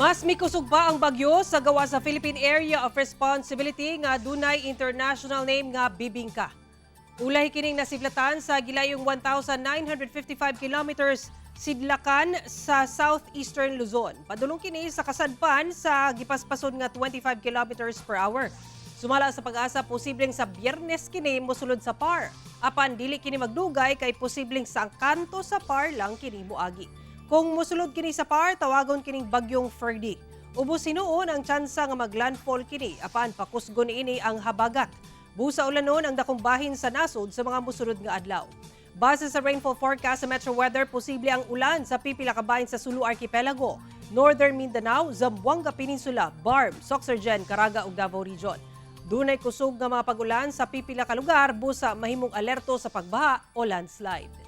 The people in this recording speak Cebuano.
Mas mikusog pa ang bagyo sa gawa sa Philippine Area of Responsibility nga dunay international name nga Bibingka. Ulay kining nasiblatan sa gilayong 1,955 kilometers sidlakan sa southeastern Luzon. Padulong kini sa kasadpan sa gipaspason nga 25 kilometers per hour. Sumala sa PAGASA, posibleng sa Biyernes kini mosulod sa PAR. Apan dili kini magdugay kay posibleng sa kanto sa PAR lang kini moagi. Kung mosulod kini sa PAR, tawagon kining bagyong Ferdy. Ubos hinuon ang tsansa nga maglandfall kini apan pakusgon niini ang habagat. Busa ulanon ang dakong bahin sa nasod sa mga mosunod nga adlaw. Base sa rainfall forecast sa Metro Weather, posible ang ulan sa pipila ka bahin sa Sulu Archipelago, Northern Mindanao, Zamboanga Peninsula, BARMM, Soccsksargen, Caraga ug Davao Region. Dunay kusog nga mga pag-ulan sa pipila ka lugar busa mahimong alerto sa pagbaha o landslide.